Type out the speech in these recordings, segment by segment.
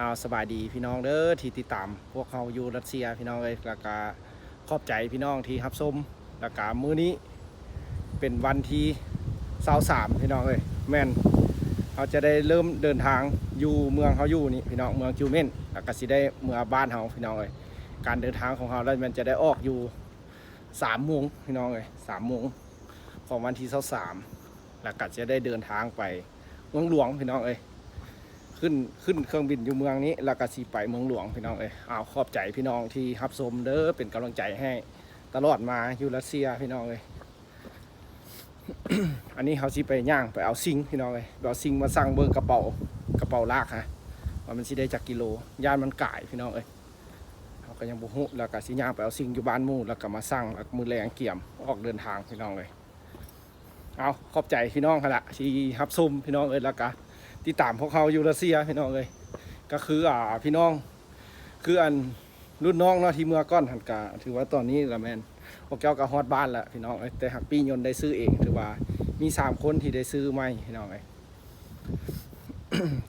ອ້າວ ສະບາຍດີພີ່ນ້ອງເດີ ທີ່ຕິດຕາມພວກເຮົາຢູ່ຣັດເຊຍພີ່ນ້ອງເອີຍ ແລ້ວກະຂອບໃຈພີ່ນ້ອງທີ່ຮັບຊົມ ແລ້ວກະມື້ນີ້ເປັນວັນທີຊາວສາມພີ່ນ້ອງເອີຍ ແມ່ນເຮົາຈະໄດ້ເລີ່ມເດີນທາງຢູ່ເມືອງເຮົາຢູ່ນີ້ພີ່ນ້ອງ ເມືອງຈິວເມັນ ແລ້ວກະຊິໄດ້ເມືອບ້ານເຮົາພີ່ນ້ອງເອີຍ. ການເດີນທາງຂອງເຮົາແລ້ວແມ່ນຈະໄດ້ອອກຢູ່ສາມໂມງພີ່ນ້ອງເອີຍ ສາມໂມງຂອງວັນທີຊາວສາມ ແລ້ວກະຈະໄດ້ເດີນທາງໄປເມືອງຫຼວງພີ່ນ້ອງເອີຍ ຂຶ້ນ ຂຶ້ນເຄື່ອງບິນຢູ່ເມືອງນີ້ ແລ້ວກະຊິໄປເມືອງຫຼວງພີ່ນ້ອງເອີຍ. ອ້າວ ຂອບໃຈພີ່ນ້ອງທີ່ຮັບຊົມເດີ ເປັນກຳລັງໃຈໃຫ້ຕະຫຼອດມາຢູ່ຣັດເຊຍພີ່ນ້ອງເອີຍ. ອັນນີ້ເຮົາຊິໄປຍ່າງໄປເອົາສິ່ງພີ່ນ້ອງເອີຍ ໄປເອົາສິ່ງມາຊັ່ງເບິ່ງກະເປົາ ກະເປົາລາກຫາ ວ່າມັນຊິໄດ້ຈັກກິໂລ ຢ້ານມັນກາຍພີ່ນ້ອງເອີຍ ເຮົາກະຍັງບໍ່ຮູ້ ແລ້ວກະຊິຍ່າງໄປເອົາສິ່ງຢູ່ບ້ານໝູ່ ແລ້ວກະມາຊັ່ງ ແລ້ວມື້ແລງກຽມອອກເດີນທາງພີ່ນ້ອງເອີຍ. ເອົາ ຂອບໃຈພີ່ນ້ອງຫັ້ນລະທີ່ຮັບຊົມພີ່ນ້ອງເອີຍ ແລ້ວກະຕິດຕາມພວກເຮົາຢູ່ຣັດເຊຍພີ່ນ້ອງເອີຍ. ກະຄື ອ່າ ພີ່ນ້ອງ ຄືອັນ ລຸ້ນນ້ອງເນາະ ທີ່ເມືອກ່ອນຫັ້ນ ກະຖືວ່າຕອນນີ້ລະແມ່ນພວກເຈົ້າກະຮອດບ້ານລະພີ່ນ້ອງເອີຍ ແຕ່ຫາກປີ້ຍົນໄດ້ຊື້ເອງ ຖືວ່າມີສາມຄົນທີ່ໄດ້ຊື້ໃໝ່ພີ່ນ້ອງເອີຍ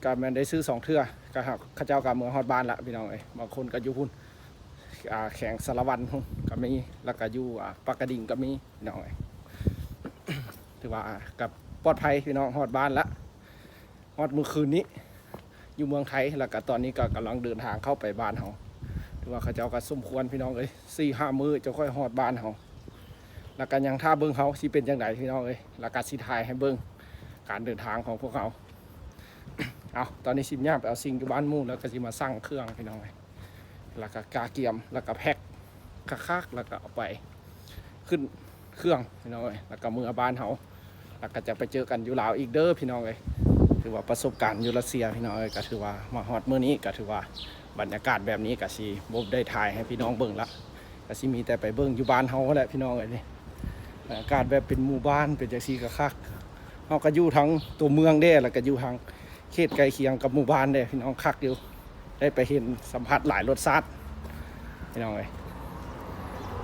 ກະແມ່ນໄດ້ຊື້ສອງເທື່ອ ກະຫາກເຂົາເຈົ້າກະເມືອຮອດບ້ານລະພີ່ນ້ອງເອີຍ. ບາງຄົນກະຢູ່ພຸ້ນ ອ່າ ແຂວງສາລະວັນພຸ້ນກະມີ ແລ້ວກະຢູ່ ອ່າ ປາກກະດິງກະມີພີ່ນ້ອງເອີຍ. ຖືວ່າ ອ່າ ກະປອດໄພພີ່ນ້ອງ ຮອດບ້ານລະ ຮອດມື້ຄືນນີ້ຢູ່ເມືອງໄທ ແລ້ວກະຕອນນີ້ກະກຳລັງເດີນທາງເຂົ້າໄປບ້ານເຮົາ. ຖືວ່າເຂົາເຈົ້າກະສົມຄວນພີ່ນ້ອງເອີຍ ສີ່ຫ້າມື້ຈັ່ງຄ່ອຍຮອດບ້ານເຮົາ ແລ້ວກະຍັງຖ້າເບິ່ງເຮົາຊິເປັນຈັ່ງໃດພີ່ນ້ອງເອີຍ ແລ້ວກະຊິຖ່າຍໃຫ້ເບິ່ງການເດີນທາງຂອງພວກເຮົາ. ເອົາ ຕອນນີ້ຊິຍ່າງໄປເອົາສິ່ງຢູ່ບ້ານໝູ່ ແລ້ວກະຊິມາຊັ່ງເຄື່ອງພີ່ນ້ອງເອີຍ ແລ້ວກະກະກຽມ ແລ້ວກະແພັກຄັກໆ ແລ້ວກະເອົາໄປຂຶ້ນ ເຄື່ອງພີ່ນ້ອງເອີຍ ແລ້ວກະເມືອບ້ານເຮົາ ແລ້ວກະຈະໄປເຈີກັນຢູ່ລາວອີກເດີພີ່ນ້ອງເອີຍ. ຖືວ່າປະສົບການຢູ່ຣັດເຊຍພີ່ນ້ອງເອີຍ ກະຖືວ່າມາຮອດມື້ນີ້ ກະຖືວ່າບັນຍາກາດແບບນີ້ກະຊິບໍ່ໄດ້ຖ່າຍໃຫ້ພີ່ນ້ອງເບິ່ງລະ ກະຊິມີແຕ່ໄປເບິ່ງຢູ່ບ້ານເຮົາຫັ້ນແຫຼະພີ່ນ້ອງເອີຍ. ນີ້ບັນຍາກາດແບບເປັນໝູ່ບ້ານ ເປັນຈັ່ງຊີ້ກະຄັກ ເຮົາກະຢູ່ທາງຕົວເມືອງເດ້ ແລ້ວກະຢູ່ທາງເຂດໃກ້ຄຽງກັບໝູ່ບ້ານເດ້ພີ່ນ້ອງ ຄັກຢູ່. ໄດ້ໄປເຫັນສຳຜັດຫຼາຍລົດຊາດພີ່ນ້ອງເອີຍ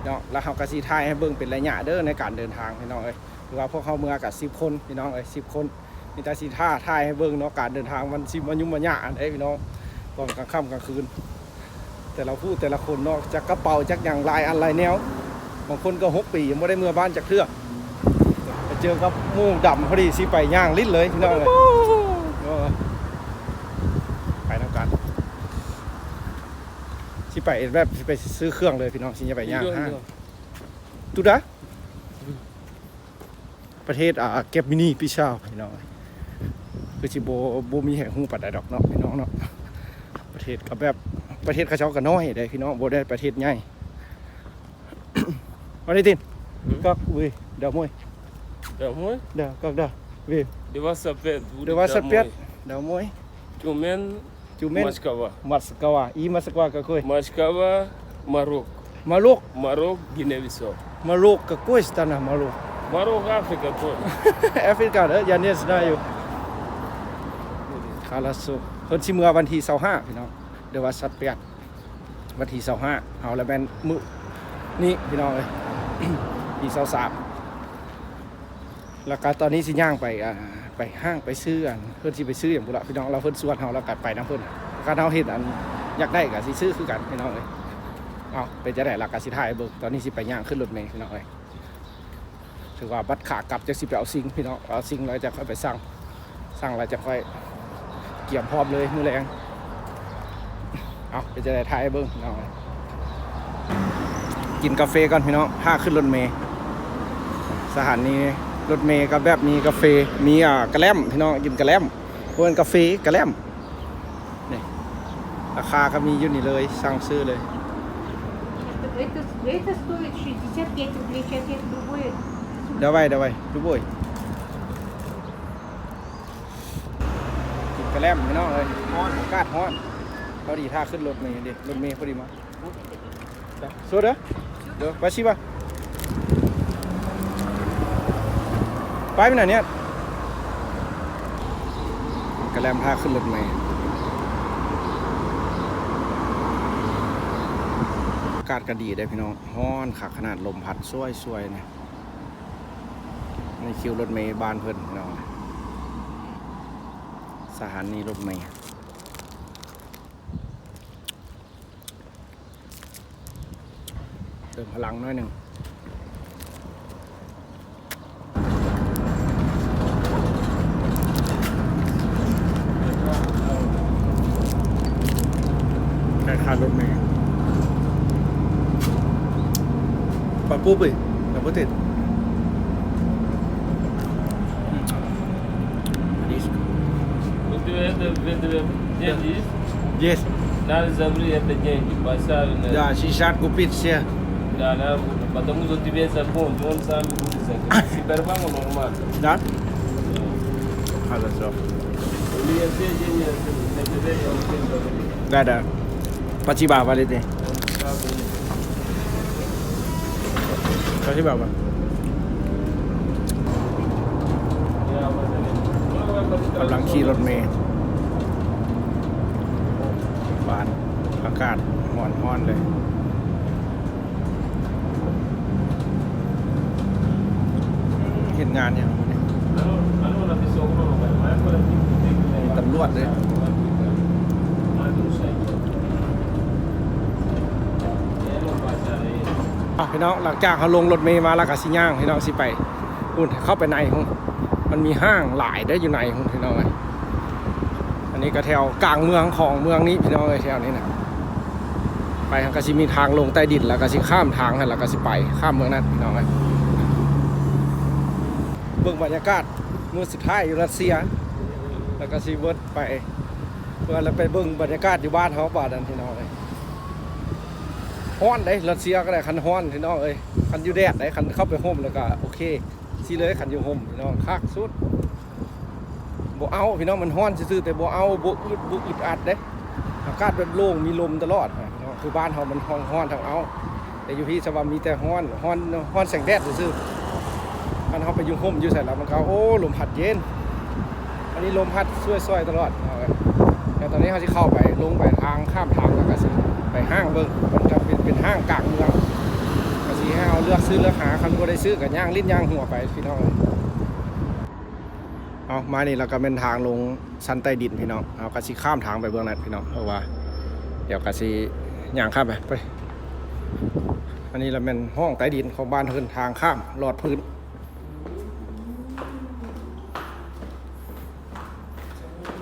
ເນາະ ແລ້ວເຮົາກະຊິຖ່າຍໃຫ້ເບິ່ງເປັນໄລຍະເດີໃນການເດີນທາງພີ່ນ້ອງເອີຍ. ຖືວ່າພວກເຮົາເມືອກະສິບຄົນພີ່ນ້ອງເອີຍ ສິບຄົນ ມີແຕ່ຊິຖ້າຖ່າຍໃຫ້ເບິ່ງເນາະ ການເດີນທາງມັນຊິມາຫຍຸ້ງມາຍາກອັນໃດພີ່ນ້ອງ ຕອນກາງຄ່ຳກາງຄືນ ແຕ່ລະຜູ້ແຕ່ລະຄົນເນາະ ຈັກກະເປົາຈັກຫຍັງຫຼາຍອັນຫຼາຍແນວ ບາງຄົນກະຫົກປີຍັງບໍ່ໄດ້ເມືອບ້ານຈັກເທື່ອ. ໄປເຈີກັບໝູ່ດຳພໍດີ ຊິໄປຍ່າງລິ້ນເລີຍພີ່ນ້ອງເອີຍ ເອີ ໄປນຳກັນ ຊິໄປແບບ ຊິໄປຊື້ເຄື່ອງເລີຍພີ່ນ້ອງ ຊິໄປຍ່າງຫ້າງ. ຕູດາ ປະເທດ ອ່າ ເກັບມິນີປີຊາວພີ່ນ້ອງ ຄືຊິບໍ່ ບໍ່ມີໃຜຮູ້ປານໃດດອກເນາະພີ່ນ້ອງເນາະ. ປະເທດກະແບບ ປະເທດເຂົາເຈົ້າກະນ້ອຍເດ້ພີ່ນ້ອງ ບໍ່ໄດ້ປະເທດໃຫຍ່. Мгм. Как вы домой? Домой? Да, когда вы? Двадцать пять будет домой. Двадцать пять домой. Тюмень, Тюмень. Москва. Москва. И Москва какой? Москва, Марок. Марок? Марок, Гинея-Бисау. Марок, какой страна Марок? Марок, Африка тоже. Африка, да? Я не знаю. Хорошо. ເພິ່ນຊິເມືອວັນທີຊາວຫ້າພີ່ນ້ອງ ຫຼືວ່າຊາວແປດ ວັນທີຊາວຫ້າ ເຮົາລະແມ່ນມື້ນີ້ພີ່ນ້ອງເອີຍ ທີຊາວສາມ. ແລ້ວກະຕອນນີ້ຊິຍ່າງໄປ ອ່າ ໄປຫ້າງໄປຊື້ອັນ ເພິ່ນຊິໄປຊື້ຫຍັງບໍ່ລະພີ່ນ້ອງ ແລ້ວເພິ່ນຊວນເຮົາ ແລ້ວກະໄປນຳເພິ່ນ ຄັນເຮົາເຫັນອັນຢາກໄດ້ກະຊິຊື້ຄືກັນພີ່ນ້ອງເອີຍ. ເອົາ ເປັນຈັ່ງໃດລະກະຊິຖ່າຍໃຫ້ເບິ່ງ ຕອນນີ້ຊິໄປຍ່າງຂຶ້ນລົດເມພີ່ນ້ອງເອີຍ. ຖືວ່າບັດຂາກັບຈັ່ງຊິໄປເອົາສິ່ງພີ່ນ້ອງ ເອົາສິ່ງແລ້ວຈັ່ງຄ່ອຍໄປສັ່ງ ສັ່ງແລ້ວຈັ່ງຄ່ອຍກຽມພ້ອມເລີຍມື້ແລງ. ເອົາ ເປັນຈັ່ງໃດ ຖ່າຍໃຫ້ເບິ່ງພີ່ນ້ອງ ກິນກາເຟກ່ອນພີ່ນ້ອງ ຖ້າຂຶ້ນລົດເມ. ສະຖານີລົດເມກະແບບມີກາເຟ ມີ ອ່າ ກະແລັມພີ່ນ້ອງ ກິນກະແລັມ ບໍ່ແມ່ນກາເຟ ກະແລັມ. ນີ້ ລາຄາກະມີຢູ່ນີ້ເລີຍ ສັ່ງຊື້ເລີຍ. Это, это, это стоит шестьдесят пять рублей. Сейчас я другое. Давай, давай, любой. ກິນກະແລັມພີ່ນ້ອງເອີຍ ຮ້ອນ ອາກາດຮ້ອນ. ພໍດີຖ້າຂຶ້ນລົດເມເດ້ ລົດເມພໍດີມາ. Всё, да? Да, спасибо. ໄປມັນອັນເນີ້ຍ ກະແລັມຖ້າຂຶ້ນລົດເມ. ອາກາດກະດີເດ້ພີ່ນ້ອງ ຮ້ອນຄັກຂະໜາດ ລົມພັດສວຍໆ ນີ້. ໃນຄິວລົດເມບ້ານເພິ່ນພີ່ນ້ອງ ສະຖານີລົດເມ. ເຕີມພະລັງໜ້ອຍໜຶ່ງ. ໃກ້ຄ່າລົດເມ. Попробуй, работает. М. Вот это, это деньги есть? Есть. Надо забрать это деньги, поставили на... Да, шестьдесят купить все. Да, надо будет, потому что тебе запомнить, он сам будет закрыть. Сбербанк нормально. Да? Да. Хорошо. У меня все деньги, это, это, я уже забыл. Да, да. Спасибо, Валентин. Спасибо вам. ກຳລັງຂີ່ລົດເມ ບ້ານ ອາກາດຮ້ອນໆເລີຍ. ເຮັດງານຫຍັງນີ້? ມີຕຳຫຼວດເດ້. ອ່ະ ພີ່ນ້ອງ, ຫຼັງຈາກເຮົາລົງລົດເມມາແລ້ວກໍຊິຍ່າງ ພີ່ນ້ອງ, ຊິໄປພຸ້ນ ເຂົ້າໄປໃນພຸ້ນ. ມັນມີຫ້າງຫຼາຍເດ້ຢູ່ໃນພຸ້ນ ພີ່ນ້ອງເອີຍ. ອັນນີ້ກໍແຖວກາງເມືອງຂອງເມືອງນີ້ ພີ່ນ້ອງເອີຍ, ແຖວນີ້ນະ. ໄປ ເຮົາກໍຊິມີທາງລົງໃຕ້ດິນ ແລ້ວກໍຊິຂ້າມທາງຫັ້ນ ແລ້ວກໍຊິໄປຂ້າມເມືອງນັ້ນ ພີ່ນ້ອງເອີຍ. ເບິ່ງບັນຍາກາດມື້ສຸດທ້າຍຢູ່ຣັດເຊຍ ແລ້ວກໍຊິເວີດໄປ ເພື່ອໄປເບິ່ງບັນຍາກາດຢູ່ບ້ານເຮົາບາດນັ້ນ ພີ່ນ້ອງເອີຍ. ຮ້ອນເດ້ ຣັດເຊຍກໍໄດ້, ຄັນຮ້ອນ ພີ່ນ້ອງເອີຍ, ຄັນຢູ່ແດດໄດ້, ຄັນເຂົ້າໄປຮົ່ມແລ້ວກໍໂອເຄ. ຊິເລີຍ ຄັນຢູ່ຮົ່ມ ພີ່ນ້ອງ, ຄັກສຸດ. ບໍ່ເອົາ ພີ່ນ້ອງ, ມັນຮ້ອນຊື່ໆ ແຕ່ບໍ່ເອົາ, ບໍ່ອຶດ ບໍ່ອຶດອັດເດ້. ອາກາດແບບໂລ່ງ ມີລົມຕະຫຼອດ ພີ່ນ້ອງ. ຄືບ້ານເຮົາມັນທັງຮ້ອນທັງເອົາ, ແຕ່ຢູ່ພີ້ສະວ່າມີແຕ່ຮ້ອນ ຮ້ອນ ຮ້ອນແສງແດດຊື່ໆ. ຄັນເຮົາໄປຢູ່ຮົ່ມຢູ່ໃສແລ້ວ ມັນກໍ ໂອ້ ລົມພັດເຢັນ. ອັນນີ້ລົມພັດຊ່ວຍໆຕະຫຼອດ ພີ່ນ້ອງເອີຍ. ແຕ່ຕອນນີ້ເຮົາຊິເຂົ້າໄປ ລົງໄປທາງ ຂ້າມທາງ ແລ້ວກໍຊິໄປຫ້າງເບິ່ງ. ມັນກໍເປັນ ເປັນຫ້າງກາງເມືອງ, ກໍຊິໃຫ້ເຮົາເລືອກຊື້ເລືອກຫາ. ຄັນບໍ່ໄດ້ຊື້ກໍຍ່າງຫຼິ້ນຍ່າງຫົວໄປ ພີ່ນ້ອງເອີຍ. ເອົາ ມານີ້ແລ້ວກໍແມ່ນທາງລົງຊັ້ນໃຕ້ດິນ ພີ່ນ້ອງ. ເຮົາກໍຊິຂ້າມທາງໄປເບື້ອງນັ້ນ ພີ່ນ້ອງ, ເພາະວ່າດຽວກໍຊິຍ່າງຂ້າມໄປ ໄປ. ອັນນີ້ລະແມ່ນຫ້ອງໃຕ້ດິນຂອງບ້ານເພິ່ນ, ທາງຂ້າມລອດພື້ນ.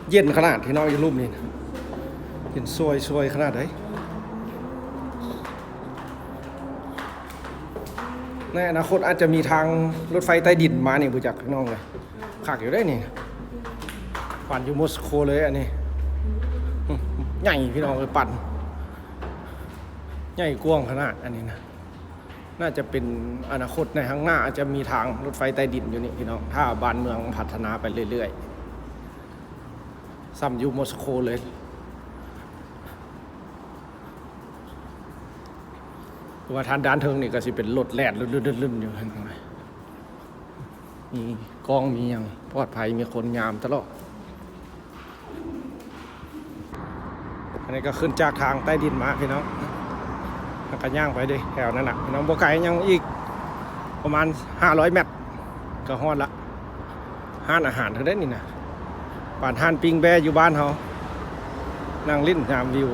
ເຢັນຂະໜາດ ພີ່ນ້ອງ, ຢູ່ລຸ່ມນີ້ນະ ເຢັນຊ່ວຍໆຂະໜາດໃດ. ໃນອະນາຄົດອາດຈະມີທາງລົດໄຟໃຕ້ດິນມານີ້ ບໍ່ຈັກ ພີ່ນ້ອງເອີຍ. ຄັກຢູ່ເດ້ນີ້, ປັ່ນຢູ່ມົສໂກເລີຍອັນນີ້. ໃຫຍ່ ພີ່ນ້ອງເອີຍ, ປັ່ນໃຫຍ່ກວ້າງຂະໜາດອັນນີ້ນະ. ໜ້າຈະເປັນອະນາຄົດໃນຂ້າງໜ້າ ອາດຈະມີທາງລົດໄຟໃຕ້ດິນຢູ່ນີ້ ພີ່ນ້ອງ, ຖ້າບ້ານເມືອງພັດທະນາໄປເລື້ອຍໆ. ສ່ຳຢູ່ມົສໂກເລີຍ. ເພາະວ່າທາງດ້ານເທິງນີ້ກໍຊິເປັນລົດແລ່ນລຶ້ນໆຢູ່ຫັ້ນ. ມີກ້ອງ ມີຫຍັງປອດໄພ, ມີຄົນຍາມຕະຫຼອດ. ອັນນີ້ກໍຂຶ້ນຈາກທາງໃຕ້ດິນມາ ພີ່ນ້ອງ, ແລ້ວກໍຍ່າງໄປເດ້ ແຖວນັ້ນນະ ພີ່ນ້ອງ. ບໍ່ໄກ, ຍັງອີກປະມານຫ້າຮ້ອຍແມັດກໍຮອດລະ. ຮ້ານອາຫານເທົ່າໃດນີ້ນະ, ປານຮ້ານປີ້ງແບ້ຢູ່ບ້ານເຮົາ, ນັ່ງຫຼິ້ນຍາມວິວ.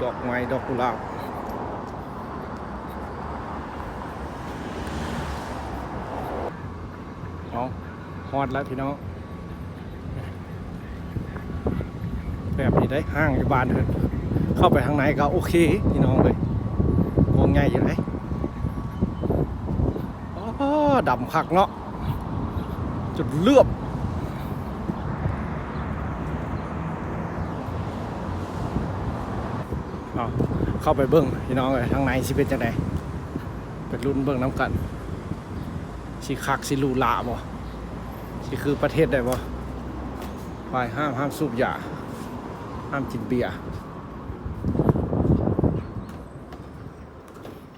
ດອກໄມ້ ດອກກຸຫຼາບ. ເອົາ ຮອດແລ້ວ ພີ່ນ້ອງ. ແບບນີ້ໄດ໋ ຫ້າງຢູ່ບ້ານເພິ່ນ. ເຂົ້າໄປທາງໃນກໍໂອເຄ ພີ່ນ້ອງເອີຍ, ກວ້າງໃຫຍ່ຢູ່ເດ້. ອໍ ດຳຄັກເນາະ, ຈົນເຫຼືອບ. ເອົາ ເຂົ້າໄປເບິ່ງ ພີ່ນ້ອງເອີຍ, ທາງໃນຊິເປັນຈັ່ງໃດ, ໄປລຸ້ນເບິ່ງນຳກັນ. ຊິຄັກ ຊິຫຼູຫຼາບໍ່, ຊິຄືປະເທດໃດບໍ່? ປ້າຍຫ້າມ ຫ້າມສູບຢາ, ຫ້າມກິນເບຍ.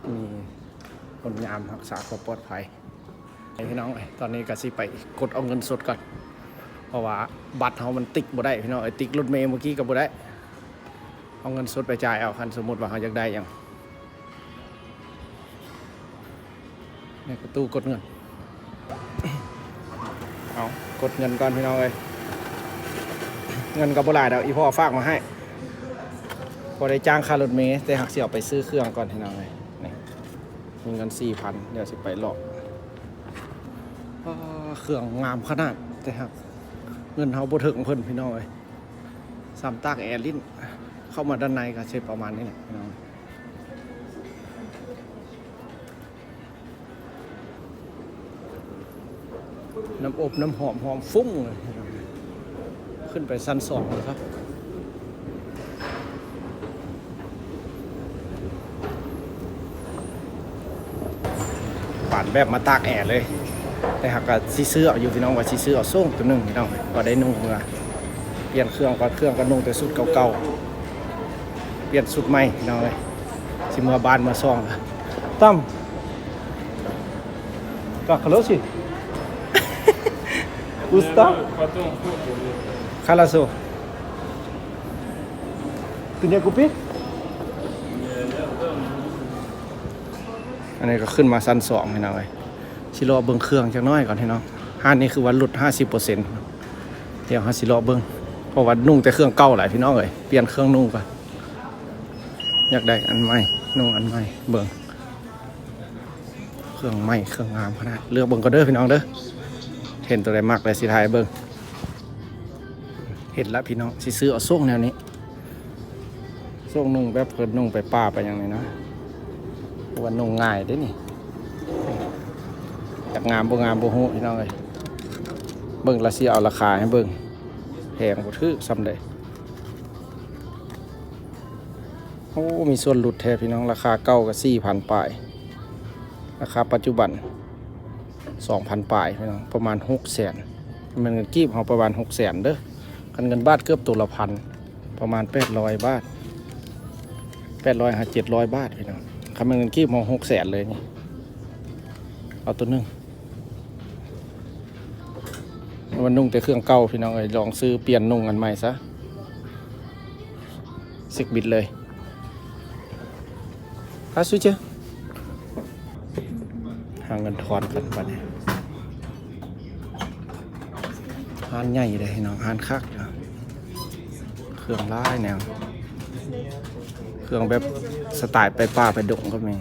ມີຄົນຍາມຮັກສາຄວາມປອດໄພ. ພີ່ນ້ອງເອີຍ, ຕອນນີ້ກໍຊິໄປກົດເອົາເງິນສົດກ່ອນ, ເພາະວ່າບັດເຮົາມັນຕິກບໍ່ໄດ້ ພີ່ນ້ອງເອີຍ, ຕິກລົດເມມື້ກີ້ກໍບໍ່ໄດ້. ເອົາເງິນສົດໄປຈ່າຍເອົາ, ຄັນສົມມຸດວ່າເຮົາຢາກໄດ້ຫຍັງ. ໃນປະຕູກົດເງິນ. ເອົາ ກົດເງິນກ່ອນ ພີ່ນ້ອງເອີຍ. ເງິນກໍບໍ່ຫຼາຍດອກ ອີ່ພໍ່ຝາກມາໃຫ້ ພໍໄດ້ຈ້າງຄ່າລົດເມ ແຕ່ຫາກຊິເອົາໄປຊື້ເຄື່ອງກ່ອນພີ່ນ້ອງເອີຍ. ນີ້ ມີເງິນສີ່ພັນ ດຽວຊິໄປເລາະ. ເອີ ເຄື່ອງງາມຂະໜາດ ແຕ່ຫາກເງິນເຮົາບໍ່ເຖິງເພິ່ນພີ່ນ້ອງເອີຍ. ສ່ຳຕາກແອລິ້ນ ເຂົ້າມາດ້ານໃນກໍຊິປະມານນີ້ແຫຼະພີ່ນ້ອງ. ນ້ຳອົບນ້ຳຫອມ ຫອມຟຸ້ງເລີຍ. ຂຶ້ນໄປຊັ້ນສອງແລ້ວຄັບ. ປານແບບມາຕາກແອເລີຍ. ແຕ່ຫາກກະຊິຊື້ເອົາຢູ່ພີ່ນ້ອງ ວ່າຊິຊື້ເອົາໂສ້ງໂຕໜຶ່ງພີ່ນ້ອງ ກໍໄດ້ນຸ່ງເມືອ. ປ່ຽນເຄື່ອງກ່ອນ ເຄື່ອງກໍນຸ່ງແຕ່ຊຸດເກົ່າໆ. ປ່ຽນຊຸດໃໝ່ພີ່ນ້ອງເອີຍ. ຊິເມືອບ້ານເມືອຊ່ອງ. Там. Как хороший? Уста? Потом попробую. Хорошо. Ты не купи? ອັນນີ້ກໍຂຶ້ນມາຊັ້ນສອງພີ່ນ້ອງເອີຍ. ຊິເລາະເບິ່ງເຄື່ອງຈັກໜ້ອຍກ່ອນພີ່ນ້ອງ. ຮ້ານນີ້ຄືວ່າຫຼຸດຫ້າສິບເປີເຊັນ. ດຽວເຮົາຊິເລາະເບິ່ງ ເພາະວ່ານຸ່ງແຕ່ເຄື່ອງເກົ່າຫຼາຍພີ່ນ້ອງເອີຍ. ປ່ຽນເຄື່ອງນຸ່ງກ່ອນ. ຢາກໄດ້ອັນໃໝ່ ນຸ່ງອັນໃໝ່. ເບິ່ງ ເຄື່ອງໃໝ່ ເຄື່ອງງາມຂະໜາດ. ເລືອກເບິ່ງກ່ອນເດີພີ່ນ້ອງເດີ. ເຫັນໂຕໃດມັກແລ້ວຊິຖ່າຍໃຫ້ເບິ່ງ. ເຫັນລະພີ່ນ້ອງ ຊິຊື້ເອົາໂສ້ງແນວນີ້. ໂສ້ງນຸ່ງແບບເພິ່ນນຸ່ງໄປປ່າໄປຫຍັງນີ້ນະ. ວ່ານຸ່ງງ່າຍເດ້ນີ້. ຈັກງາມບໍ່ງາມບໍ່ຮູ້ພີ່ນ້ອງເອີຍ. ເບິ່ງລະຊິເອົາລາຄາໃຫ້ເບິ່ງ. ແພງບໍ່ຖືກສ່ຳໃດ. ໂອ້ ມີສ່ວນຫຼຸດແທ້ພີ່ນ້ອງ. ລາຄາເກົ່າກໍສີ່ພັນປາຍ ລາຄາປັດຈຸບັນສອງພັນປາຍພີ່ນ້ອງ ປະມານຫົກແສນ. ແມ່ນເງິນກີບເຮົາປະມານຫົກແສນເດີ. ຄັນເງິນບາດເກືອບໂຕລະພັນ ປະມານແປດຮ້ອຍບາດ ແປດຮ້ອຍຫາເຈັດຮ້ອຍບາດພີ່ນ້ອງ. ຄັນແມ່ນເງິນກີບເຮົາຫົກແສນເລີຍນີ້. ເອົາໂຕໜຶ່ງ. ວ່ານຸ່ງແຕ່ເຄື່ອງເກົ່າພີ່ນ້ອງເອີຍ. ລອງຊື້ປ່ຽນນຸ່ງອັນໃໝ່ຊະ. ເຊັກບິດເລີຍ. Здравствуйте. ຫາເງິນທອນກັນບັດນີ້. ຮ້ານໃຫຍ່ເດ້ພີ່ນ້ອງ ຮ້ານຄັກ. ເຄື່ອງຫຼາຍແນວ ເຄື່ອງແບບສະໄຕລ໌ໄປປ່າໄປດົງກໍມີ.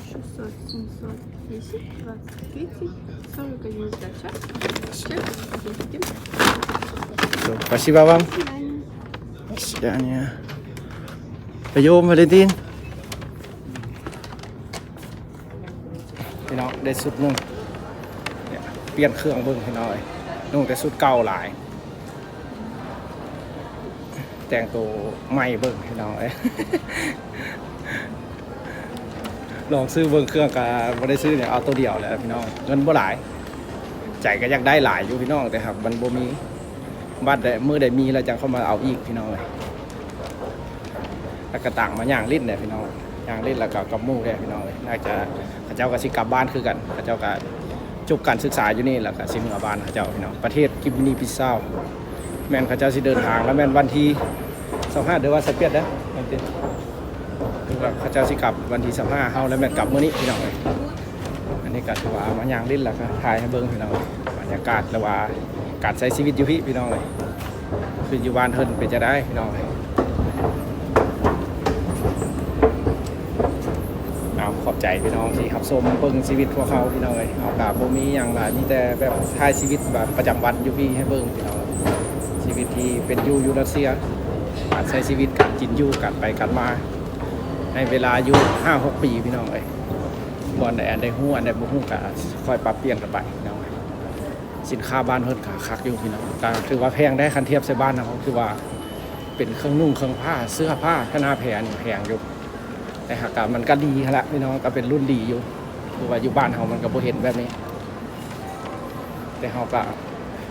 Шестьсот, семьсот, десять, двадцать, тридцать, сорок один сдача. Всё, едем. Всё, спасибо вам. До свидания. До свидания. Пойдём, Валентин. ພີ່ນ້ອງ ໄດ້ຊຸດໜຶ່ງ. ປ່ຽນເຄື່ອງເບິ່ງພີ່ນ້ອງເອີຍ ນຸ່ງແຕ່ຊຸດເກົ່າຫຼາຍ. ແຕ່ງໂຕໃໝ່ເບິ່ງພີ່ນ້ອງເອີຍ. ລອງຊື້ເບິ່ງເຄື່ອງກະບໍ່ໄດ້ຊື້ແນວ ເອົາໂຕດຽວແຫຼະພີ່ນ້ອງ. ເງິນບໍ່ຫຼາຍ ໃຈກໍຢາກໄດ້ຫຼາຍຢູ່ພີ່ນ້ອງ ແຕ່ຫາກມັນບໍ່ມີ. ບັດໃດມື້ໃດມີແລ້ວຈັ່ງຄ່ອຍມາເອົາອີກພີ່ນ້ອງເອີຍ. ແລ້ວກໍຕ່າງມາຍ່າງຫຼິ້ນແຫຼະພີ່ນ້ອງ ຍ່າງຫຼິ້ນແລ້ວກໍກັບໝູ່ແຫຼະພີ່ນ້ອງເອີຍ. ໜ້າຈະ ເຂົາເຈົ້າກໍຊິກັບບ້ານຄືກັນ ເຂົາເຈົ້າກໍຈົບການສຶກສາຢູ່ນີ້ ແລ້ວກໍຊິເມືອບ້ານເຂົາເຈົ້າພີ່ນ້ອງ. ປະເທດກິນເນຍບິຊາວ ແມ່ນເຂົາເຈົ້າຊິເດີນທາງ ແລ້ວແມ່ນວັນທີຊາວຫ້າ ຫຼືວ່າຊາວແປດເດີ ແມ່ນຕິ ຄືວ່າເຂົາເຈົ້າຊິກັບວັນທີຊາວຫ້າ ເຮົາແລ້ວແມ່ນກັບມື້ນີ້ພີ່ນ້ອງເອີຍ. ອັນນີ້ກໍຖືວ່າມາຍ່າງຫຼິ້ນ ແລ້ວກໍຖ່າຍໃຫ້ເບິ່ງພີ່ນ້ອງ ບັນຍາກາດ ຫຼືວ່າການໃຊ້ຊີວິດຢູ່ພີ້ພີ່ນ້ອງເອີຍ. ຄືຢູ່ບ້ານເພິ່ນເປັນຈັ່ງໃດພີ່ນ້ອງເອີຍ. ເອົາ ຂອບໃຈພີ່ນ້ອງທີ່ຮັບຊົມເບິ່ງຊີວິດພວກເຮົາພີ່ນ້ອງເອີຍ. ເຮົາກໍບໍ່ມີຫຍັງຫຼາຍ ມີແຕ່ແບບຖ່າຍຊີວິດແບບປະຈຳວັນຢູ່ພີ້ໃຫ້ເບິ່ງພີ່ນ້ອງ. ຊີວິດທີ່ເປັນຢູ່ ຢູ່ຣັດເຊຍ ການໃຊ້ຊີວິດ ການກິນຢູ່ ການໄປການມາ ໃນເວລາຢູ່ຫ້າຫົກປີພີ່ນ້ອງເອີຍ. ບ່ອນໃດອັນໃດຮູ້ ອັນໃດບໍ່ຮູ້ກໍຄ່ອຍປັບປ່ຽນກັນໄປພີ່ນ້ອງ. ສິນຄ້າບ້ານເພິ່ນກໍຄັກຢູ່ພີ່ນ້ອງ ກໍຖືວ່າແພງໄດ໋ ຄັນທຽບໃສ່ບ້ານເຮົາ ຄືວ່າເປັນເຄື່ອງນຸ່ງເຄື່ອງຜ້າ ເສື້ອຜ້າ ທະນາແພນີ້ແພງຢູ່. ແຕ່ຫາກກໍມັນກໍດີຫັ້ນລະພີ່ນ້ອງ ກໍເປັນລຸ້ນດີຢູ່ ຄືວ່າຢູ່ບ້ານເຮົາມັນກໍບໍ່ເຫັນແບບນີ້. ແຕ່ເຮົາກໍ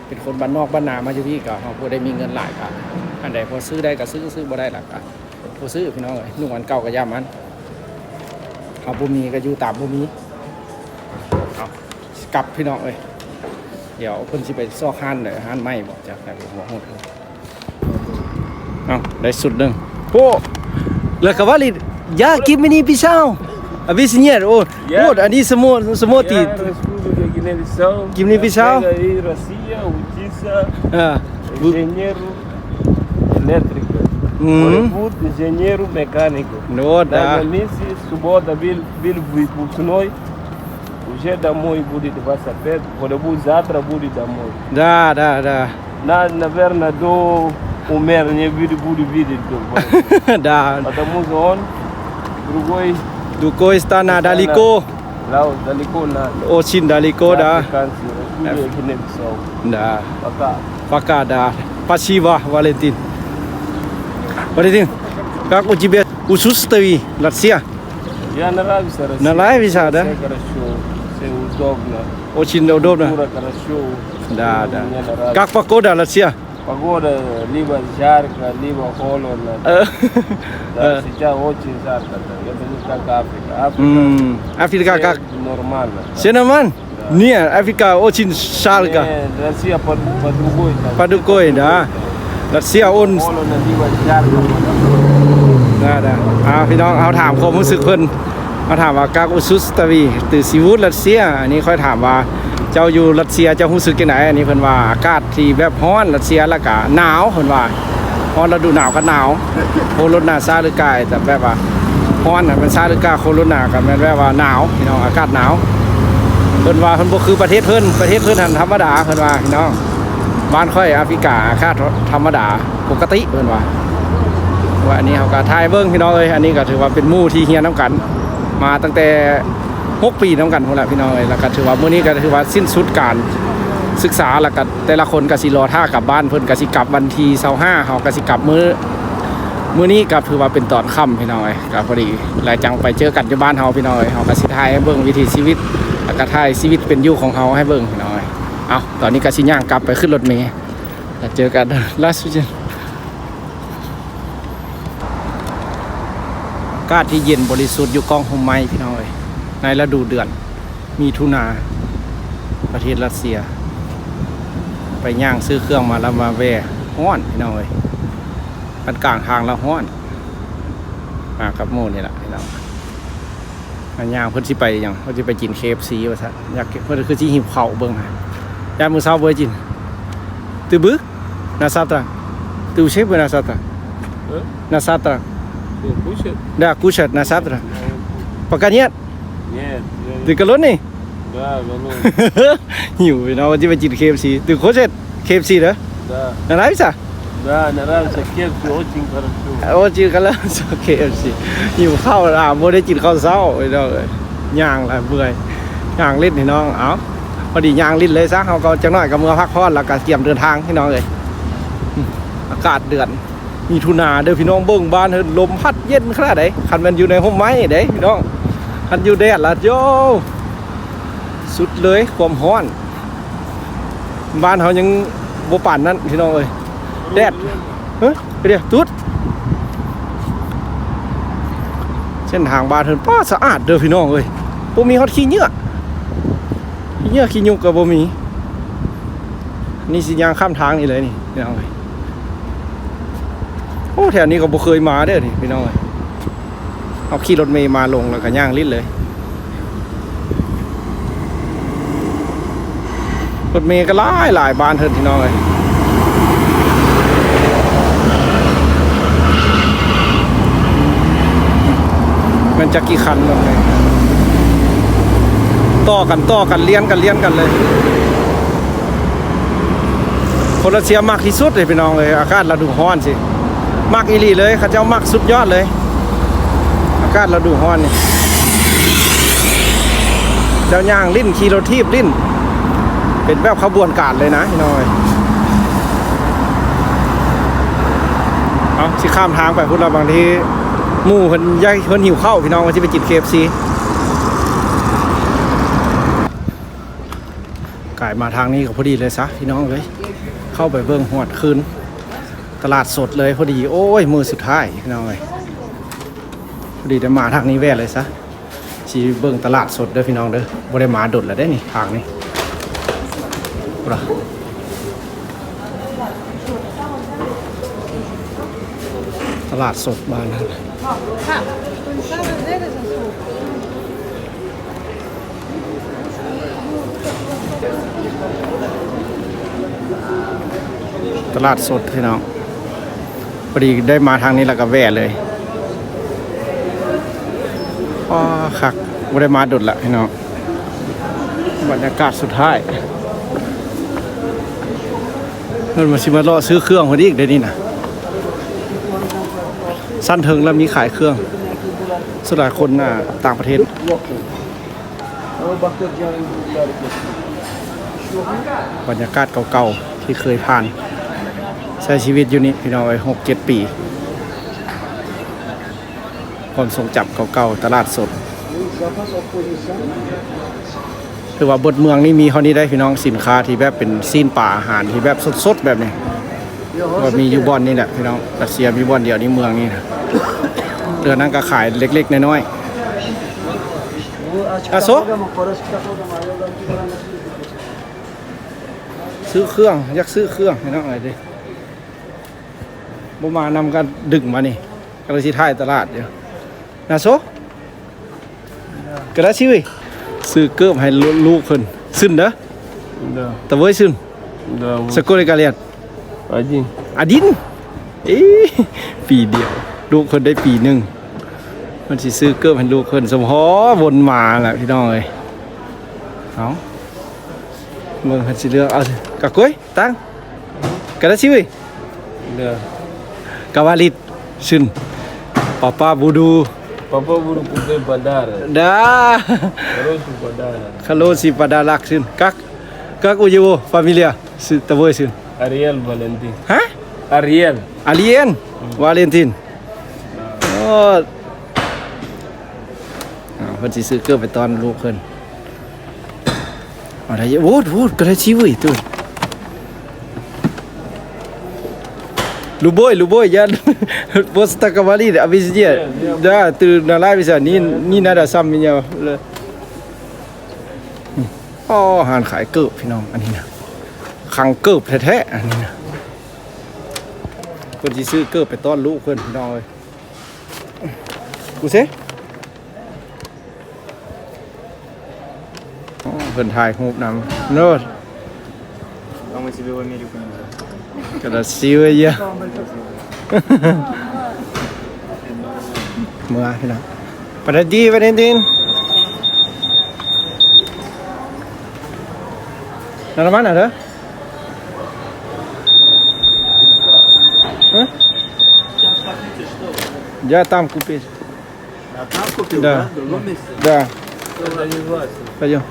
ເປັນຄົນບ້ານນອກບ້ານນາມາຢູ່ພີ້ ກໍເຮົາບໍ່ໄດ້ມີເງິນຫຼາຍ ກໍອັນໃດພໍຊື້ໄດ້ກໍຊື້ ຊື້ບໍ່ໄດ້ລະກໍບໍ່ຊື້ພີ່ນ້ອງເອີຍ. ນຸ່ງອັນເກົ່າກໍຢ່າມັນ ເຮົາບໍ່ມີກໍຢູ່ຕາມບໍ່ມີ. ເອົາ ກັບພີ່ນ້ອງເອີຍ ດຽວເພິ່ນຊິໄປຊອກຮ້ານໃດ ຮ້ານໃໝ່ບໍ່ ຈັກແຕ່ບໍ່ຮູ້. ເອົາ ໄດ້ຊຸດໜຶ່ງ. О, лаковали, я кимини писал. Объяснил. О, вот, они само, самоти. Guiné-Bissau. Guiné-Bissau? Chega aí, Rússia, Ujiza, ah, engenheiro elétrico. Hum. Hollywood, engenheiro mecânico. No, da. Nanisi, Suboda, Bil, Bil, Busunoi. Uje da moi budi de basa pet, kode bu zatra budi da moi. Da, da, da. Na, na verna do umer nye bidi budi bidi do. Da. Mata muzon, drugoi. Drugoi stana daliko. Lao daliko na. Osin daliko da. Kansi, Guiné-Bissau. Da. Paka. Paka da. Pasiva, Valentin. Valentin. Kako jibe usus tawi Lasia. Я нравится Россия. Нравится, да? Всё хорошо, всё удобно. Очень удобно. Культура хорошо. Да, да. Мне нравится. Как погода, Россия? Погода либо жарко, либо холодно. Э. Да, э, сейчас очень жарко, да. Это не как Африка. Африка, м, Африка всё как? Нормально. Всё нормально? Не, Африка очень жарко. Не, Россия под, под другой там. Под другой, да. Россия он. Холодно, либо жарко, потом. Да, да. ອ່າ ພີ່ນ້ອງ ເຮົາຖາມຄວາມຮູ້ສຶກເພິ່ນ ເຮົາຖາມວ່າ Как у Сустави, ты живёшь в России? ອັນນີ້ຂ້ອຍຖາມວ່າ ເຈົ້າຢູ່ຣັດເຊຍ ເຈົ້າຮູ້ສຶກຈັ່ງໃດ? ອັນນີ້ເພິ່ນວ່າ ອາກາດທີ່ແບບຮ້ອນຣັດເຊຍ ແລ້ວກະໜາວ ເພິ່ນວ່າ ຮ້ອນລະດູໜາວກໍໜາວ ໂຄໂຣນາຊາຫຼືກາຍ ແຕ່ແບບວ່າ ຮ້ອນນະ ແມ່ນຊາຫຼືກາ ໂຄໂຣນາກໍແມ່ນແບບວ່າໜາວ ພີ່ນ້ອງ ອາກາດໜາວ. ເພິ່ນວ່າເພິ່ນບໍ່ຄືປະເທດເພິ່ນ ປະເທດເພິ່ນຫັ້ນທຳມະດາ ເພິ່ນວ່າ ພີ່ນ້ອງ. ບ້ານຂ້ອຍອາຟຣິກາ ອາກາດທຳມະດາປົກກະຕິ ເພິ່ນວ່າ. ວ່າອັນນີ້ເຮົາກໍຖ່າຍເບິ່ງ ພີ່ນ້ອງເອີຍ ອັນນີ້ກໍຖືວ່າເປັນໝູ່ທີ່ຮຽນນຳກັນ ມາຕັ້ງແຕ່ຫົກປີນຳກັນພຸ້ນລະ ພີ່ນ້ອງເອີຍ. ແລ້ວກໍຖືວ່າມື້ນີ້ກໍຖືວ່າສິ້ນສຸດການສຶກສາ ແລ້ວກໍ ແຕ່ລະຄົນກໍຊິລໍຖ້າກັບບ້ານ ເພິ່ນກໍຊິກັບວັນທີຊາວຫ້າ ເຮົາກໍຊິກັບມື້ ມື້ນີ້ກໍຖືວ່າເປັນຕອນຄ່ຳ ພີ່ນ້ອງເອີຍ. ກໍພໍດີ ແລ້ວຈັ່ງໄປເຈີກັນຢູ່ບ້ານເຮົາ ພີ່ນ້ອງເອີຍ. ເຮົາກໍຊິຖ່າຍໃຫ້ເບິ່ງວິຖີຊີວິດ ແລ້ວກໍຖ່າຍຊີວິດເປັນຢູ່ຂອງເຮົາໃຫ້ເບິ່ງ ພີ່ນ້ອງເອີຍ. ເອົ້າ ຕອນນີ້ກໍຊິຍ່າງກັບໄປຂຶ້ນລົດເມ ແລ້ວເຈີກັນ ລາສເວກັສ. ອາກາດທີ່ເຢັນບໍລິສຸດຢູ່ກ້ອງຮົ່ມໄມ້ ພີ່ນ້ອງເອີຍ ໃນລະດູເດືອນມິຖຸນາ ປະເທດຣັດເຊຍ. ໄປຍ່າງຊື້ເຄື່ອງມາແລ້ວມາແວ່ຮ້ອນ ພີ່ນ້ອງເອີຍ ຄັນກາງທາງລະຮ້ອນ. ມາກັບໝູ່ນີ້ລະ ພີ່ນ້ອງ. ມາຍ່າງ ເພິ່ນຊິໄປຫຍັງ? ເພິ່ນຊິໄປກິນ ເຄເອັຟຊີ ວ່າຊັ້ນ. ຢາກກິນ ເພິ່ນຄືຊິຫິວເຂົ້າເບິ່ງ. ຍາມມື້ເຊົ້າບໍ່ໄດ້ກິນ. Ты бы? На завтра. Ты уже бы на завтра? Э? На завтра. Э, кушать? Да, кушать на завтра. Э, пока нет? Нет, я не... Ты голодный? Да, голодный. ຫິວເນາະ ວ່າຊິໄປກິນ ເຄເອັຟຊີ. Ты хочешь ເຄເອັຟຊີເດີ? Да. Нравится? Да, нравится. ເຄເອັຟຊີ очень хорошо. Очень хорошо ເຄເອັຟຊີ. ຫິວເຂົ້າລະ ບໍ່ໄດ້ກິນເຂົ້າເຊົ້າ ພີ່ນ້ອງເອີຍ. ຍ່າງລະເມື່ອຍ ຍ່າງຫຼິ້ນ ພີ່ນ້ອງ. ເອົ້າ ພໍດີຍ່າງຫຼິ້ນເລີຍຊະ ເຮົາກໍຈັກໜ້ອຍກໍເມືອພັກຜ່ອນ ແລ້ວກໍກຽມເດີນທາງ ພີ່ນ້ອງເອີຍ. ອາກາດເດືອນມິຖຸນາເດີ ພີ່ນ້ອງ. ເບິ່ງບ້ານເພິ່ນ ລົມພັດເຢັນຂະໜາດໃດ. ຄັນແມ່ນຢູ່ໃນຮົ່ມໄມ້ເດ້ ພີ່ນ້ອງ ຄັນຢູ່ແດດລະ ໂຢ ສຸດເລີຍຄວາມຮ້ອນ. ບ້ານເຮົາຍັງບໍ່ປານນັ້ນ ພີ່ນ້ອງເອີຍ. ແດດ ເຮີ້ຍ ໄປເດ ຕຸດ. ເສັ້ນທາງບ້ານເພິ່ນ ປ້າ ສະອາດເດີ ພີ່ນ້ອງເອີຍ. ບໍ່ມີຮອດຂີ້ເຫຍື້ອ ຂີ້ເຫຍື້ອຂີ້ຍຸກກໍບໍ່ມີ. ນີ້ຊິຍ່າງຂ້າມທາງນີ້ເລີຍນີ້ ພີ່ນ້ອງເອີຍ. ໂອ້ ແຖວນີ້ກໍບໍ່ເຄີຍມາເດີນີ້ ພີ່ນ້ອງເອີຍ. ເຮົາຂີ່ລົດເມມາລົງ ແລ້ວກໍຍ່າງຫຼິ້ນເລີຍ. ລົດເມກໍຫຼາຍໆ ບ້ານເພິ່ນ ພີ່ນ້ອງເອີຍ. ແມ່ນຈັກກີ່ຄັນລົດເມ ຕໍ່ກັນ ຕໍ່ກັນ ລຽນກັນ ລຽນກັນເລີຍ. ຄົນຣັດເຊຍມັກທີ່ສຸດເລີຍ ພີ່ນ້ອງເອີຍ ອາກາດລະດູຮ້ອນຊີ້ ມັກອີ່ຫຼີເລີຍ. ເຂົາເຈົ້າມັກສຸດຍອດເລີຍ ອາກາດລະດູຮ້ອນນີ້. ເຈົ້າຍ່າງຫຼິ້ນ ຂີ່ລົດຖີບຫຼິ້ນ ເປັນແບບຂະບວນການເລີຍນະ ພີ່ນ້ອງເອີຍ. ເອົາ ຊິຂ້າມທາງໄປພຸ້ນລະ ບາງທີໝູ່ເພິ່ນຢາກ ເພິ່ນຫິວເຂົ້າ ພີ່ນ້ອງ ວ່າຊິໄປກິນ ເຄເອັຟຊີ. ກາຍມາທາງນີ້ກໍພໍດີເລີຍຊະ ພີ່ນ້ອງເອີຍ ເຂົ້າໄປເບິ່ງຮອດຄືນຕະຫຼາດສົດເລີຍພໍດີ. ໂອ້ຍ ມື້ສຸດທ້າຍ ພີ່ນ້ອງເອີຍ ພໍດີໄດ້ມາທາງນີ້ແວ່ເລີຍຊະ. ຊິເບິ່ງຕະຫຼາດສົດເດີ ພີ່ນ້ອງເດີ ບໍ່ໄດ້ມາດົນແລ້ວເດ້ນີ້ ທາງນີ້ ພຸ້ນລະ. ຕະຫຼາດສົດບ້ານເຮົາ. ຕະຫຼາດສົດພີ່ນ້ອງ ພໍດີໄດ້ມາທາງນີ້ແລ້ວກໍແວ່ເລີຍ. ວ້າ ຄັກ ບໍ່ໄດ້ມາດົນລະພີ່ນ້ອງ. ບັນຍາກາດສຸດທ້າຍ ເພິ່ນວ່າຊິມາເລາະຊື້ເຄື່ອງເພິ່ນອີກເດ້ນີ້ນະ. ຊັ້ນເທິງລະມີຂາຍເຄື່ອງ ສ່ວນຫຼາຍຄົນ ອ່າ ຕ່າງປະເທດ. ບັນຍາກາດເກົ່າໆທີ່ເຄີຍຜ່ານ ໃຊ້ຊີວິດຢູ່ນີ້ພີ່ນ້ອງເອີຍ ຫົກເຈັດປີ ຄວາມຊົງຈຳເກົ່າໆ ຕະຫຼາດສົດ. ຖືວ່າເບິດເມືອງນີ້ມີເທົ່ານີ້ໄດ໋ພີ່ນ້ອງ ສິນຄ້າທີ່ແບບເປັນຊີ້ນປາອາຫານທີ່ແບບສົດໆແບບນີ້ ວ່າມີຢູ່ບ່ອນນີ້ແຫຼະພີ່ນ້ອງ. ຣັດເຊຍມີບ່ອນດຽວໃນເມືອງນີ້ນະ ເທື່ອນັ້ນກໍຂາຍເລັກໆນ້ອຍໆ. ອາໂຊ ຊື້ເຄື່ອງ ຢາກຊື້ເຄື່ອງພີ່ນ້ອງເອີຍ ບໍ່ມານຳກັນດຶງມານີ້ ກຳລັງຊິຖ່າຍຕະຫຼາດຢູ່. ນາໂຊ ກະລາຊິວິ ຊື້ເກີບໃຫ້ລູກເພິ່ນ ຊຶນເດີ ຕາເວີຍຊຶນ ສະໂກເລກາລຽນ ອາດິນ ອາດິນ ເອີ ປີດຽວ ລູກເພິ່ນໄດ້ປີໜຶ່ງ ເພິ່ນຊິຊື້ເກີບໃຫ້ລູກເພິ່ນ. ສົມພໍວົນມາແຫຼະພີ່ນ້ອງເອີຍ. ເອົາ ເບິ່ງເພິ່ນຊິເລືອກເອົາ ກະກົຍ Tang. Красивый? Да. Говорит сын. Папа буду. Папа буду купить подарок. Да. Хороший подарок. Хороший подарок сын. Как, как у него фамилия? Сын, твой сын. Ариэль Валентин. А? Ариэль. Алиен Валентин. ໂອ້ ເພິ່ນຊິຊື້ເກີບໄປຕ້ອນລູກເພິ່ນ. ເອົາໄດ້ вот, вот, красивый тут. Любой, любой, я просто говорит, а везде. Да, ты нравишься, не, не надо сам меня. ອໍ ຮ້ານຂາຍເກີບພີ່ນ້ອງ ອັນນີ້ນະ ຄັງເກີບແທ້ໆ ອັນນີ້ນະ. ເພິ່ນຊິຊື້ເກີບໄປຕ້ອນລູກເພິ່ນພີ່ນ້ອງເອີຍ. ກູເຊ ອໍ ເພິ່ນຖ່າຍຮູບນຳເນີ. Красивая. ເມືອພີ່ນ້ອງ Подожди, Валентин. Нормально, да? А? Я там купил. А там купил, да? Да. В другом месте? Да. Это не власть. Пойдём.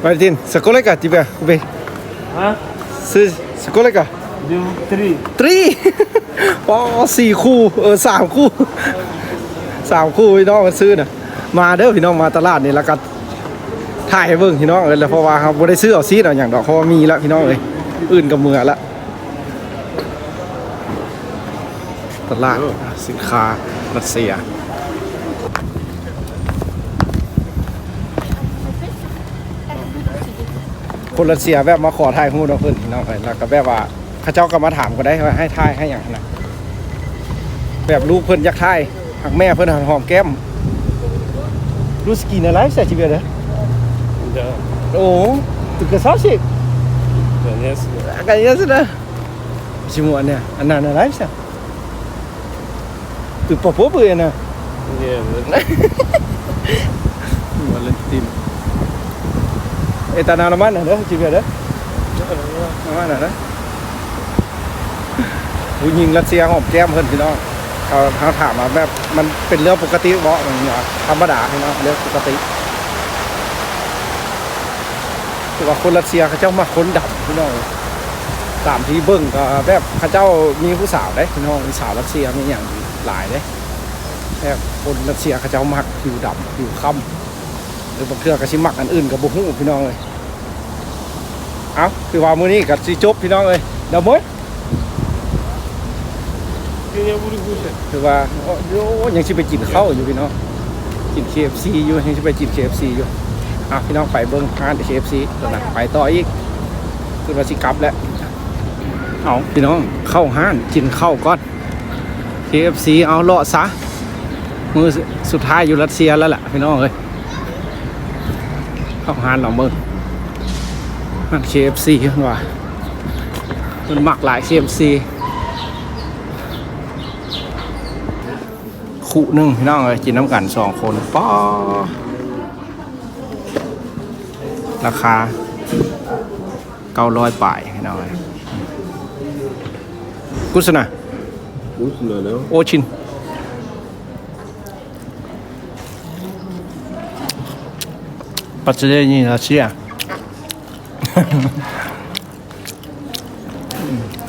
Валентин, сколько тебе купил? А? С-, сколько? Три. Три? ອໍ ສີ່ຄູ່ ເອີ ສາມຄູ່ ສາມຄູ່ພີ່ນ້ອງ ເພິ່ນຊື້ນະ. ມາເດີພີ່ນ້ອງ ມາຕະຫຼາດນີ້ ແລ້ວກໍຖ່າຍໃຫ້ເບິ່ງພີ່ນ້ອງເອີຍ ແລ້ວເພາະວ່າເຮົາບໍ່ໄດ້ຊື້ເອົາຊີ້ນເອົາຫຍັງດອກ ເພາະວ່າມີແລ້ວພີ່ນ້ອງເອີຍ ອື່ນກໍເມືອລະ. ຕະຫຼາດສິນຄ້າຣັດເຊຍ ຄົນຣັດເຊຍແບບມາຂໍຖ່າຍຮູບນຳເພິ່ນພີ່ນ້ອງເອີຍ ແລ້ວກໍແບບວ່າ ເຂົາເຈົ້າກໍມາຖາມກໍໄດ້ວ່າໃຫ້ຖ່າຍໃຫ້ຫຍັງຫັ້ນນະ ແບບລູກເພິ່ນຢາກຖ່າຍ ຫາກແມ່ເພິ່ນຫອມແກ້ມ. Русский нравится тебе, да? Да. О, ты красавчик. Конечно. Конечно, да. Почему она, она нравится? Ты попробуй, она. Не, ну. Валентин. Это нормально, да, у тебя, да? Да, нормально. Нормально, да? ຜູ້ຍິງຣັດເຊຍຫອມແກ້ມເພິ່ນພີ່ນ້ອງ ເຮົາ ເຮົາຖາມວ່າແບບມັນເປັນເລື່ອງປົກກະຕິບໍ່? ມັນວ່າທຳມະດາພີ່ນ້ອງ ເລື່ອງປົກກະຕິ. ຄືວ່າຄົນຣັດເຊຍເຂົາເຈົ້າມັກຄົນດຳພີ່ນ້ອງ ຕາມທີ່ເບິ່ງກໍແບບເຂົາເຈົ້າມີຜູ້ສາວເດ້ພີ່ນ້ອງ ມີສາວຣັດເຊຍມີຫຍັງຫຼາຍເດ້ ແບບຄົນຣັດເຊຍເຂົາເຈົ້າມັກຜິວດຳຜິວຄ້ຳ ຫຼືບາງເທື່ອກໍຊິມັກອັນອື່ນກໍບໍ່ຮູ້ພີ່ນ້ອງເອີຍ. ເອົ້າ ຖືວ່າມື້ນີ້ກໍຊິຈົບພີ່ນ້ອງເອີຍ ດາວໂມຍ ຄືວ່າ ໂອ້ ຍັງຊິໄປກິນເຂົ້າຢູ່ພີ່ນ້ອງ ກິນເຄເອັຟຊີຢູ່ ຍັງຊິໄປກິນເຄເອັຟຊີຢູ່. ອ່ະ ພີ່ນ້ອງໄປເບິ່ງຮ້ານເຄເອັຟຊີຕົວນັ້ນ ໄປຕໍ່ອີກ ຄືວ່າຊິກັບແລ້ວ. ເອົາ ພີ່ນ້ອງ ເຂົ້າຮ້ານກິນເຂົ້າກ່ອນ ເຄເອັຟຊີ ເອົາເລາະຊະ ມື້ສຸດທ້າຍຢູ່ຣັດເຊຍແລ້ວລະພີ່ນ້ອງເອີຍ. ເຂົ້າຮ້ານລອງເບິ່ງ ຮ້ານ ເຄເອັຟຊີ ເພິ່ນວ່າ ເພິ່ນມັກຫຼາຍ ເຄເອັຟຊີ ຄຸໜຶ່ງພີ່ນ້ອງເອີຍ ກິນນຳກັນສອງຄົນ ປໍ ລາຄາເກົ້າຮ້ອຍປາຍພີ່ນ້ອງເອີຍ. Вкусно? Вкусно, да. Очень. Последний Россия.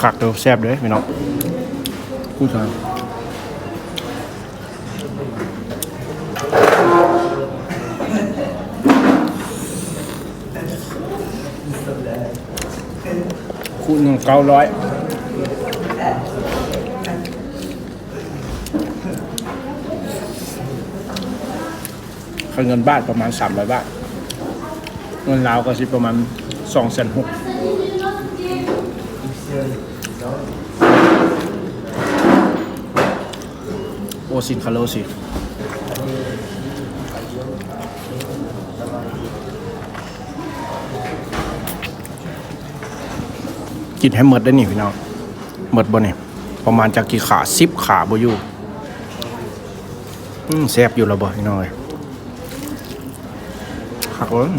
ຄັກເດີ ແຊບເດີພີ່ນ້ອງ ຜູ້ຊາຍ ຄູ່ໜຶ່ງເກົ້າຮ້ອຍ. ຄ່າເງິນບາດປະມານສາມຮ້ອຍບາດ ເງິນລາວກໍຊິປະມານສອງແສນຫົກ ໂອຊິນຄາໂລຊິ ກິນໃຫ້ໝົດເດີ້ນີ້ພີ່ນ້ອງ ໝົດບໍ່ນີ້ ປະມານຈັກກີ່ຂາ ສິບຂາບໍ່ຢູ່. ອືມ ແຊບຢູ່ລະບໍ່ພີ່ນ້ອງເອີຍ ຄັກເອີຍ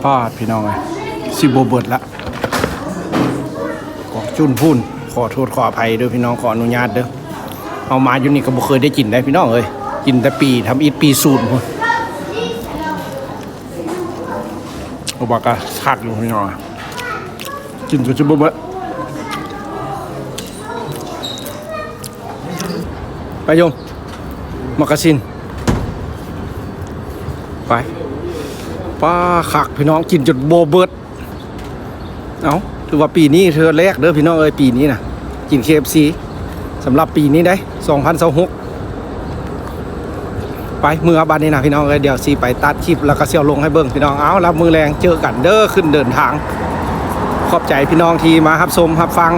ປາດ ພີ່ນ້ອງເອີຍ ຊິບໍ່ເບິດລະ ກອງຈຸນພຸ້ນ ຂໍໂທດຂໍອະໄພເດີ້ພີ່ນ້ອງ ຂໍອະນຸຍາດເດີ້ ເຮົາມາຢູ່ນີ້ກໍບໍ່ເຄີຍໄດ້ກິນໄດ໋ພີ່ນ້ອງເອີຍ ກິນແຕ່ປີທຳອິດປີສູນພຸ້ນ. ໂອບາກະຄັກຢູ່ພີ່ນ້ອງ ກິນຈົນຊິບໍ່ເບິດ ໄປໂຍມ ມາກາຊິນ ໄປ ປາ ຄັກພີ່ນ້ອງ ກິນຈົນບໍ່ເບິດ. ເອົ້າ ຖືວ່າປີນີ້ເທື່ອແລກເດີ້ພີ່ນ້ອງເອີຍ ປີນີ້ນະ ກິນ ເຄເອັຟຊີ ສຳລັບປີນີ້ເດ້ ສອງພັນຊາວຫົກ. ໄປ ເມືອບາດນີ້ນະພີ່ນ້ອງເອີຍ ດຽວຊິໄປຕັດຄລິບ ແລ້ວກໍຊິເອົາລົງໃຫ້ເບິ່ງພີ່ນ້ອງ. ເອົາ ລະມື້ແລງເຈີກັນເດີ ຂຶ້ນເດີນທາງ. ຂອບໃຈພີ່ນ້ອງທີ່ມາຮັບຊົມຮັບຟັງ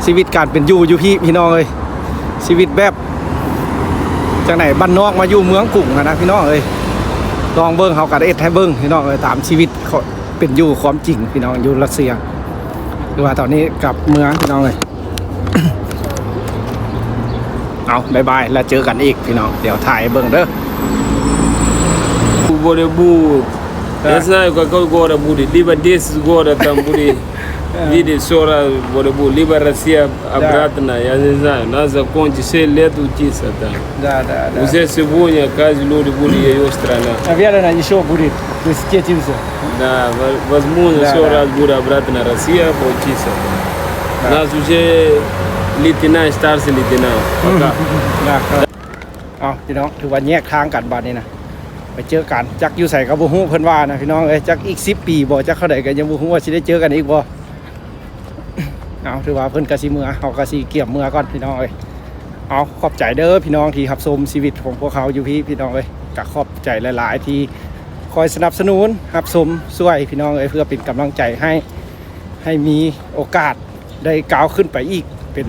ຊີວິດການເປັນຢູ່ຢູ່ພີ້ພີ່ນ້ອງເອີຍ ຊີວິດແບບຈັ່ງໃດ ບ້ານນອກມາຢູ່ເມືອງກຸງຫັ້ນນະພີ່ນ້ອງເອີຍ. ລອງເບິ່ງ ເຮົາກໍໄດ້ເຮັດໃຫ້ເບິ່ງພີ່ນ້ອງເອີຍ ຕາມຊີວິດເປັນຢູ່ຄວາມຈິງພີ່ນ້ອງ ຢູ່ຣັດເຊຍ. ຄືວ່າຕອນນີ້ກັບເມືອງພີ່ນ້ອງເອີຍ. ເອົາ ບາຍບາຍ ແລ້ວເຈີກັນອີກພີ່ນ້ອງ ດຽວຖ່າຍໃຫ້ເບິ່ງເດີ. Bore bu, esna ko ko gore buri, liba des gore tam buri. Vidi sora bore bu, liba rasia abratna, ja ne znam, na za konči se letu čisata. Da, da, da. Uze se vunja, kazi ludi buri je još strana. A vjera na išo buri. Sjećam se. Da, va-, vazmuna, da, so da. Razbura brat na Rasija, po čisa. Da. Nas uže litina, štarsi litina. Paka. ເອົາ ພີ່ນ້ອງ ຖືວ່າແຍກທາງກັນບາດນີ້ນະ ໄປເຈີກັນ ຈັກຢູ່ໃສກໍບໍ່ຮູ້ ເພິ່ນວ່ານະ ພີ່ນ້ອງເອີຍ ຈັກອີກສິບປີບໍ່ ຈັກເທົ່າໃດກໍຍັງບໍ່ຮູ້ວ່າຊິໄດ້ເຈີກັນອີກບໍ່. ເອົາ ຖືວ່າເພິ່ນກໍຊິເມືອ ເຮົາກໍຊິກຽມເມືອກ່ອນພີ່ນ້ອງເອີຍ. ເອົາ ຂອບໃຈເດີພີ່ນ້ອງທີ່ຮັບຊົມຊີວິດຂອງພວກເຮົາຢູ່ພີ້ພີ່ນ້ອງເອີຍ. ກໍຂອບໃຈຫຼາຍໆທີ່ຄອຍສະໜັບສະໜູນ ຮັບຊົມຊ່ວຍພີ່ນ້ອງເອີຍ ເພື່ອເປັນກຳລັງໃຈໃຫ້ ໃຫ້ມີໂອກາດໄດ້ກ້າວຂຶ້ນໄປອີກ ເປັນ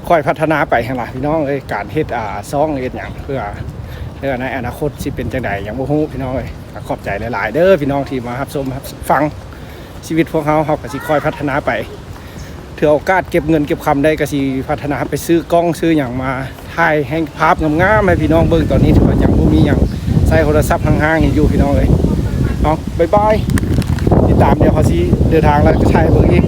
ຄ່ອຍພັດທະນາໄປຫັ້ນລະພີ່ນ້ອງເອີຍ. ການເຮັດ ອ່າ ຊ່ອງເຮັດຫຍັງ ເພື່ອ ເພື່ອໃນອະນາຄົດຊິເປັນຈັ່ງໃດຍັງບໍ່ຮູ້ພີ່ນ້ອງເອີຍ. ກໍຂອບໃຈຫຼາຍໆເດີພີ່ນ້ອງທີ່ມາຮັບຊົມຮັບຟັງ ຊີວິດພວກເຮົາ ເຮົາກໍຊິຄ່ອຍພັດທະນາໄປ. ເທື່ອໂອກາດເກັບເງິນເກັບຄຳໄດ້ ກໍຊິພັດທະນາໄປຊື້ກ້ອງຊື້ຫຍັງມາຖ່າຍໃຫ້ພາບງາມໆໃຫ້ພີ່ນ້ອງເບິ່ງ. ຕອນນີ້ຖືວ່າຍັງບໍ່ມີຫຍັງ ໃຊ້ໂທລະສັບຫ້າງໆນີ້ຢູ່ພີ່ນ້ອງເອີຍ. ເອົາ ບາຍບາຍ ຕິດຕາມ ດຽວເຮົາຊິເດີນທາງແລ້ວກໍຖ່າຍໃຫ້ເບິ່ງອີກ.